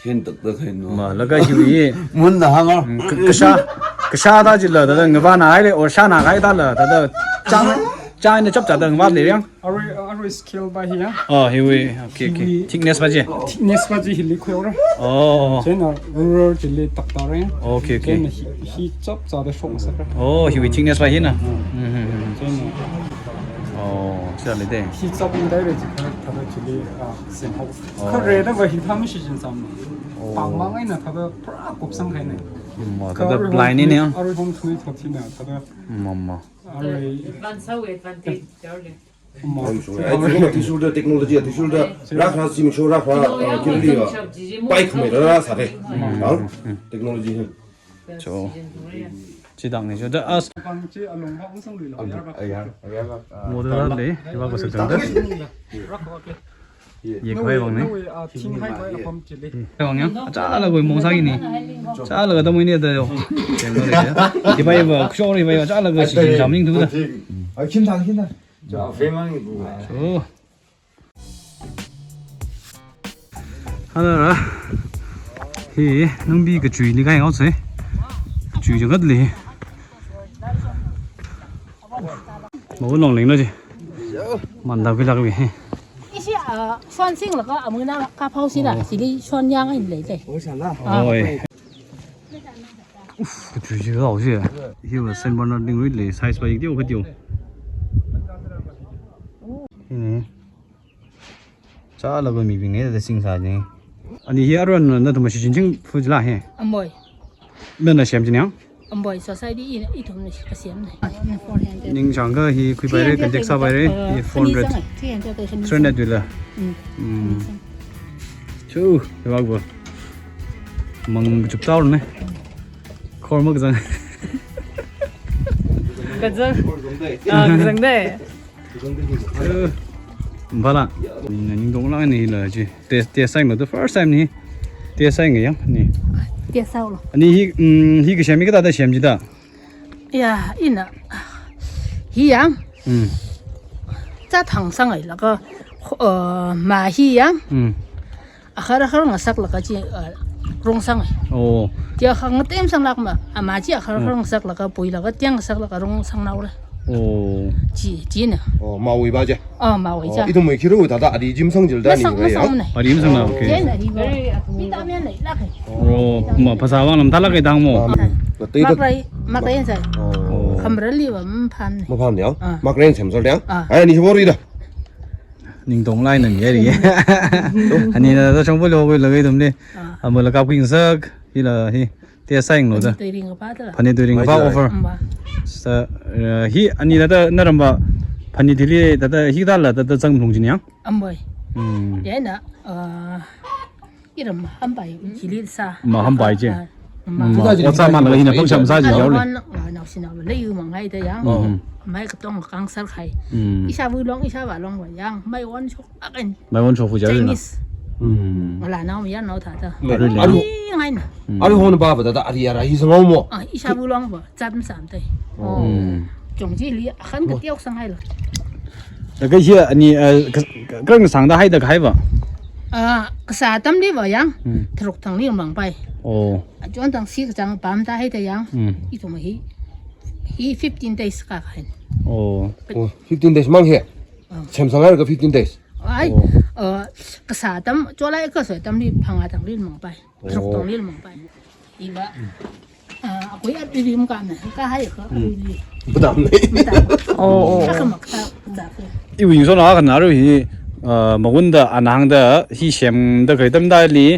hina tak tak hai no. Ma, laga hiwui. Mun na hanga. Mm, ka-, kasha, kasha da jila, da, da, ngavana hai le, or shana hai da la, da, da, chang, chang eina chap cha da ngava le yang. Arui, arui scale pa hi ya. Oh, hiwui. Okay, okay. Hiwui. Thickness pa chi. Thickness pa chi hili khuihaora. Oh. China ruler chili takta re. Okay, okay. China hi, hi chap cha da shok masakra. Oh, hiwui thickness pa hina. Hmm. Mm-hmm. China. Oh, chi le de. Hi chap in direct chi kha thāda chili, ah, sem hao. Oh. Kha rida va hi tham shichin sam. Oh. Pang mang eina thāda pura kupsang khai ne. Mm, kha thāda arui blind hong ne. Arui hong thui thot hina thāda. Mm, mm. Arui. Advance, how advantage, darling. Ai, sorry. Ai, thishurda, thishurda, technology, thishurda. Rakha, sim show, rakha, uh, kiri, uh, pai khamei ra, ra, sare. Ah, technology. So. Chidang ni jo da as. Pang chi along ba ungsang lui lo, ayar ba. Ayar, ayar ba, ah, model le, iba ko sa da. Rak ko ke. Ye khai bang ni. Nawui, ah, thing hai ko apam chi le. Khai bang ya. Chālaga mong sa ni. Chālaga da mo ni da yo. Iba iba, sorry iba iba, chālaga si jam ning tu da. Ah, khim thang, khim thang. Ja, fe mang ni bu. So. Hana ra. Hi, nungbi kachuili kai ngau se. Kachui jangat le. Mau nong leng lo ji. Manda bi lak bi. Ishi, ah, shon singlaga amuna kaphao sila. Oh. Sili shon yang in le le. Oh, shala. Ah. Oi. Uf, kachui ji gao ji. Hi wa Saint Bernard ding wui le size ba yik diu ka diu. Hi ni. Chālaga mibing ne da sing sa ni. Ani hi aron na thum shi chin ching fu ji la he. Amboi. Nana shem ji ni yang? Amboi society i, ithum ni ka shem ni. Ning chang ka hi khui pai re, contact sā pai re, hi four hundred. Three hundred wui la. Mm. Mm. Chu, hi wa bo. Mang chup tau ne. Khor ma kazang. Kazang. Ah, kazang de. Eh, bala. Ning dong lang ni la ji. Test, test sāing lo, the first time ni. Test sāing yang ni. Test sāo lo. Ani hi, mm, hi kasem hi kathāda sem ji da. Ya, ina. Hi yang. Mm. Cha thang sang ai laga, eh, ma hi yang. Mm. Akhar akhar ngasaklaga chi, ah, rong sang ai. Oh. Chi akhar ngatem sanglak ma, ama chi akhar akhar ngasaklaga, puilaga, tiang ngasaklaga rong sang nao le. Oh. Chi, chi na. Oh, mawui ba je. Oh, mawui ja. Oh, ithum mui khiru thāda ari jim sang jil da ni. Masang, masang ne. Ari jim sang na, okay. Chi na ari ba. Vitamin lai lak ai. Oh, ma phasā wang lam thalak ai dang mo. Ah, mak rai, mak rai sai. Oh. Khamrali ba, mm, pham ne. Ma pham ne, ah? Ah. Mak rai sem sol de, ah? Ah. Ai, ni bori da. Ning dong lai na mi ari. Ani na da chong bolo ko lagai dum le. Ah. Amala kap king sak, hi la hi. Te saing lo da. Phani tuiring ka pa da la. Phani tuiring ka pa offer. Amba. Sa, eh, hi ani da da na ram ba. Phani thili da da hi da la da da zang lung jin yang. Amboi. Hmm. Ya na, eh, iram hambai chili sa. Ma hambai je. Ah, ma. Ma. Ot sa ma la hina phang sham sa je yau le. Ah, nau sina ba le yu mang hai da yang. Mhm. Mai ka tong kang sar khai. Hmm. Isa bu long, isa ba long ba yang. Mai wan shok akan. Mai wan shok fu ja le na. Chinese. Hmm. Ngala nau mi ya nau tha da. Mai. Aru le. Aru. Ai ngai na. Hmm. Aru hon ba ba da da ari ara hi sangau mo. Ah, isa bu long ba. Zat masam tai. Oh. Hmm. Chong chili akhan ka tiok sang hai lo. Laga hi ani, eh, ka, ka, ka sang da hai da hai ba. Ah, kasā atamli ba yang. Hmm. Tharuk thangli mang pai. Oh. Achon thang si kachang pam da hai da yang. Hmm. Ithum hi. Hi fifteen days ka kain. Oh. Oh, fifteen days mang hi. Oh. Sem sang hai ka fifteen days. Ai, oh, eh, kasā atam, cholai kasā atamli phang a thangli mang pai. Tharuk thangli mang pai. Iba. Ah, akui at rim ka na, ka hai ka, hmm, rim. Budam ni. Budam. Oh, oh, oh. Ka mak ta, budam. Iwui so na ka na ru hi, ah, magun da anang da hi sem da kai tam da li,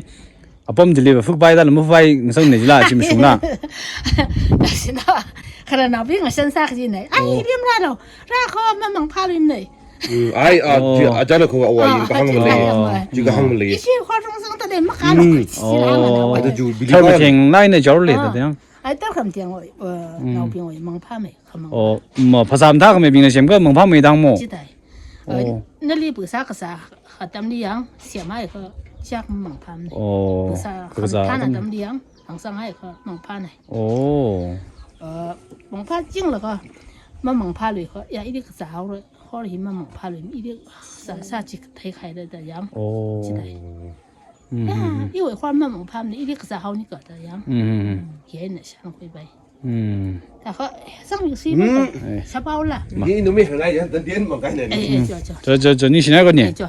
apam dili ba fuk bai da la mu bai ngasang ne la chi mi sung na. Sina, khara na bi ngasan sa ka ji ne. Ai, oh, rim ra lo. Ra ko ma mang pha rim ne. Mm, ai, a, oh, ji, a jana ko wa, ah, yin ka hang ji le. Ai, ai. Ji ka hang le. Ishi khwa rong sang ta de ma ka lo. Mm. Sila nga na wa. Oh. Ada ju bili. Thar ma ba. Theng nai na jor le ta, ah, yang. Ai ta kham tiang wa, eh, mm, nau ping wa, mang pha me, kham mang. Oh, ma phasā mathā ka me bing na sem ka mang pha me dang mo. Chi tai. Oh. Eh, nali bu sa kasā atamli yang, siam ai ka, siak mang pha me. Oh. Bu sa kasā kham thana atam. Atamli yang, hang sang ai ka, mang pha ne. Oh. Eh, mang pha jing la ka, ma mang pha lui ka, ya, idi kasā hao le. Hor hi ma mang pha lui, idi sa, sa chi thei khai da da yang. Oh. Chi thei. Mm, ya, mm, mm. Iwui hor ma mang pha ni, idi kasā hao ni ka da yang. Mm, mm, mm. Ye na shan kui bai. Mm. Ta kha, sang yu si ma. Mm. Eh. Sa pao la. Ma. Ni nu mi ngai ya, dan dien mang kai na ni. Eh, eh, jo, jo. Jo, jo, jo, ni shinai ko ni. Eh, jo.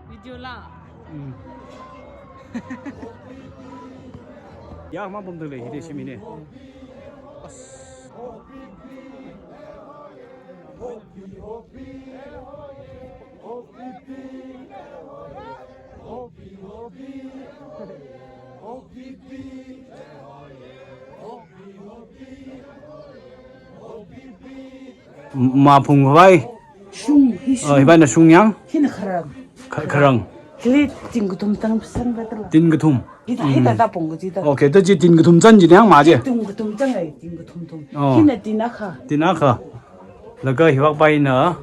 Video la. Mm. Ya, mapamda lei, hili shimina. As. Maphung khavai. Shung, hi shung. Oh, hivaina shung yang? Hina kharang. Kha-, kharang. Hili ting kathum tang sangva tala. Ting kathum. Hithā, hithāda pong kachida. Okay, ta chi ting kathum chān chi yang ma chi. Ting kathum chān ai, ting kathum thum. Oh. Hina tin akha. Tin akha. Laga hivak paina.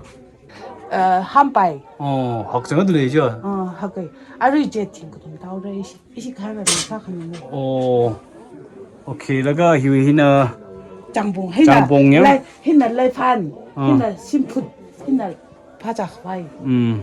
Eh, hampai. Oh, hakchang da lei chi. Ah, hakai. Arui chi ting kathum tao rei shi. Ishi kharang sākhanina. Oh. Okay, laga hi hina. Changpung, hina. Changpung ya. Lai, hina laifan. Ah. Hina shimphut, hina phachā khavai. Mm.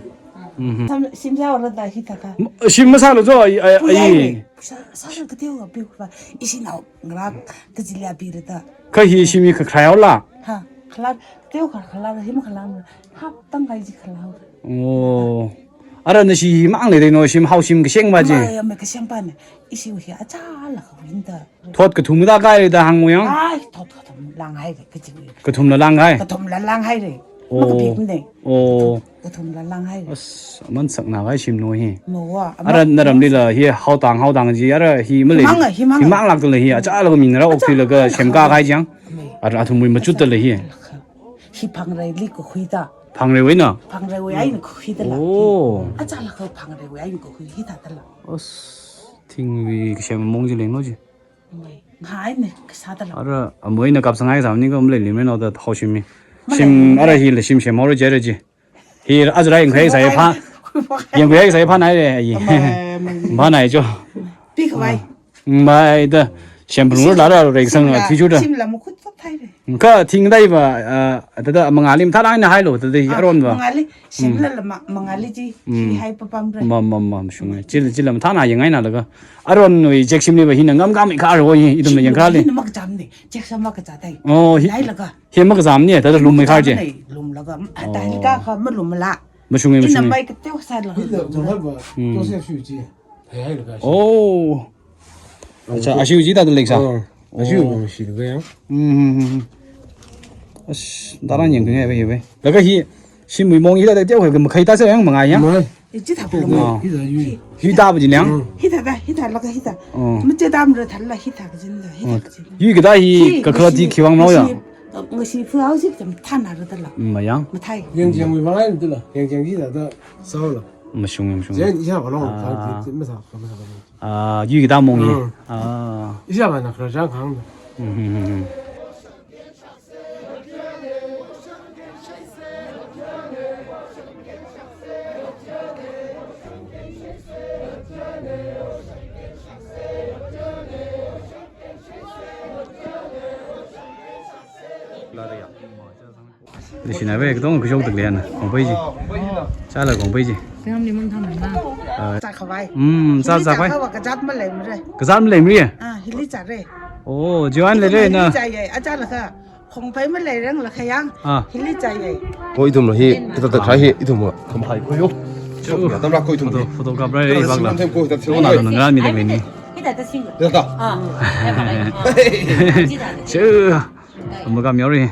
Mhm. Sam, shim sāra da hithāda. M-, shim masālu jo, ai, ai, ai. Pui ai. Sā, sāra kateokha piu khavai. Ishi nao ngarā kajili pira da. Kha hi shim hi kha kharā la. Ha, khala, kateokha khala, him khala. Hap tang kai chi khala. Oh. Ara nashi hi mang lei no shim hao shim kasheng ba chi. Mai, mai kasheng ba ne. Ishi hi achālakha win da. Thot kathum da kai da hāng mo yang. Ai, thot kathum lang haira kaji. Kathumla lang hai. Kathumla lang haira. Oh. Makapik ne. Oh. Kathumla lang haira. As, man sakna kai shim no hi. Mawa. Ara naramli la hi hao tang hao tang chi ara hi malei. Himang, himang. Himang lak da lei hi. Achālakha minara okthui laga semka kai chang. Mai. Ara athumwui machut da lei hi. Hi phangreili kakhui da. Phangreiwuina? Phangreiwui eina kakhui da la. Oh. Achālakha phangreiwui eina kakhui hithāda la. As, thingwui kasem mong chi leng no chi. Mai, ngai ne, kasā da la. Ara, amoina kapsangai samni ko malei lim no da hao shim mi. Malei shim, lim ara ne. Hi la shim shim hao ro jere chi. Hi ajra yang khai sai pha. Yang khai sai pha nai re, ai. Mai, mai, mai. Pha nai jo. Pi khavai. Mai da, shempung la ra rei sang, shim la, thi chu da. Shim la makhut thot thai re. Kha thing dai ba, ah, tada mangali mathālāk eina hailo, tada hi aron ba. Mangali, shim la la ma-, mangali chi, hi hai papam re. Ma, ma, ma, shung ai. Chil, chil la mathāna yang ai na laga. Aronwui jek shimli ba hina ngam ngam kha ro hi, ithum yang kha le. Hina makacham ne, jek sa makachā dai. Oh, hi. Dai laga. Hi makacham ne, tada lum mai kha je. Lum laga, ah, dai laga kha malum la. Mashung ai, mashung ai. Ina mai kateo sā la. Hila, jang ba, hmm. To se shu chi. Hai, hai laga. Oh. Acha, ashiu chi da lek sa. Oh. Ashiu, oh, shi laga yang. Hmm, hmm, hmm. As, daran yang keng ai ba ye ba. Laga hi, shimwui mong hi da teo hai makhai ta se yang mangai yang. Mai. E, chi thā pula. Oh. Hi da yu. Hi da ba jin yang. Hmm. Hi da da, hi da laga hi da. Oh. Mache dam ra thal la hi da kajin da, hi da kajin. Yu kada hi, kakhala ti khiwang no ya. Ngasi, ngasi fu hao si jam thana ra da la. Mayang. Mathai. Yang jang wi mangai da la. Yang jang hi da da sao la. Mashung, mashung. Jen isha ba long, ah. Sa, ma sa, ma sa, ma sa. Ah, yu kita mong ye. Hmm. Ah. Isha ba na kra jang khang. Hmm, hmm, hmm, hmm. Leishinai ve, katong kashok tak lian, kongpai chi. Chāla kongpai chi. Singam ni mang tham na. Ah. Chā khavai. Hmm, chā, chā khavai. Chā khavai kazat maleimara. Kazat maleimara? Ah, hili chāra. Oh, join le re na. Hili chāya, achālakha. Kongpai maleirang la khayang. Ah. Hili chāya. Ko ithum la hi, ita ta khai hi, ithum la. Khamphai ko yo. Chu. Tam la ko ithum. Photo, photo kap ra re, ibak la. Ithum tem ko, ita tem. Tona, tona, ngarā mi tak le ni. Hithāda sing. Hithāda. Ah. Chu. Amaka miao re.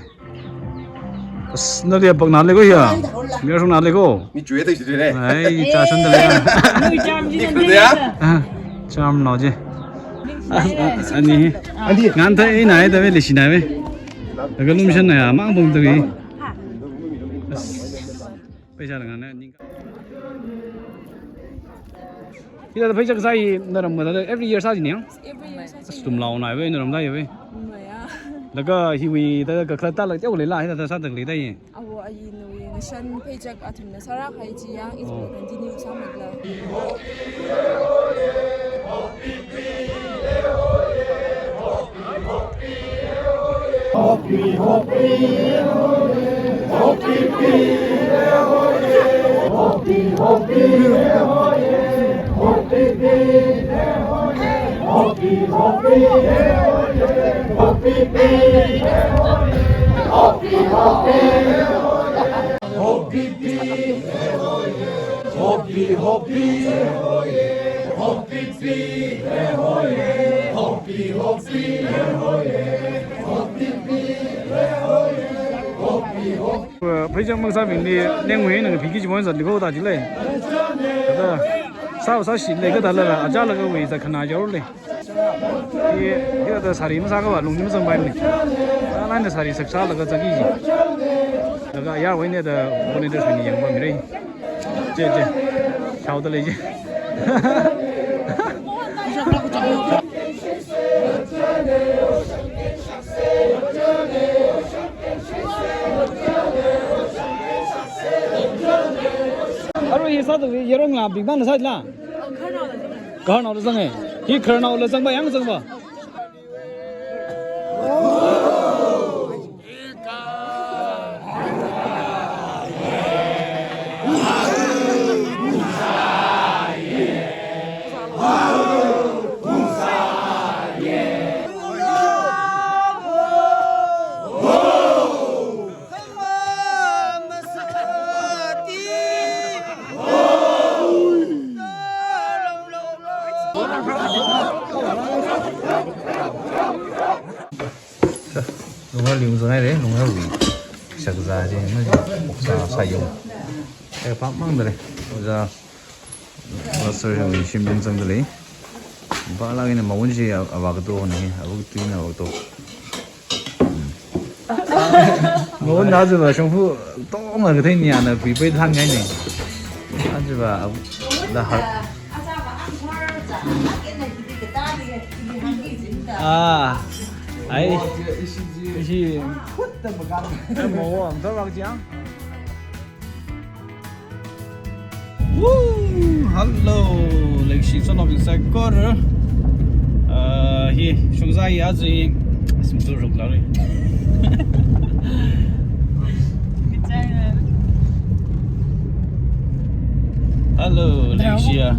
As, nali pakna le ko ya. Miao shungna le ko. Mi chui ta chui le. Ai, cha shun da le. Nui cham ji. Ni na ku de ya? Ah, cham no je. Ah, ani. Ani. Ngan ta ina ai ta ve leishinai ve. Laga lumshan na ya, mang bong ta ve. As. Pheisā la ngan na ning. Hithāda pheichak sāi naram kathāda every year sā jin yang? Every year sā jin. As, tumlaonai ve, naram dai ve. Maya. Laga hiwui ta kakhalat ta la teo leila, hithāda sāda lei dai. Awo ayi nui ngashan pheichak athumna sāra khai chi yang, it will continue sāmatla. Pheichang maksābingli nengwui nang phiki chimon zat liko da jilei. Kada sāva sāshi lei kada lala ajala kawui zat khana jaole. Hi, hi kada sari masākava lungli mazangpaimane. Alana sari saksālaga zaki ji. Laga ayarwui ne da volunteer shini yangpamire. Che, che. Shaoda lei che. Arui hi sāda yarong la big bang sāla. Khararnaola zanga. Hi khararnaola zangpa, yang zangpa. Lunghar liung zangai re, Lungharwui shakzā chi, na oksa sāyung. Eh, pāng mang dare. Oja, master yang shim yang zang dale. Ba lagi na mawun chi a-, avā kato ne, avā kato ne, avā kato. Mawun na zaba shongfu tong la kathei ni ana kui pai than ngai ne. Aja ba av-, la har. Ah, ai. Ishi. Mawa, am tawak jiang. Woo! Hello, leikashi channel bing saikora. Uh, hi, shongzā hi aja hi. Simtu ruk la ri. Hello, leikashi ya.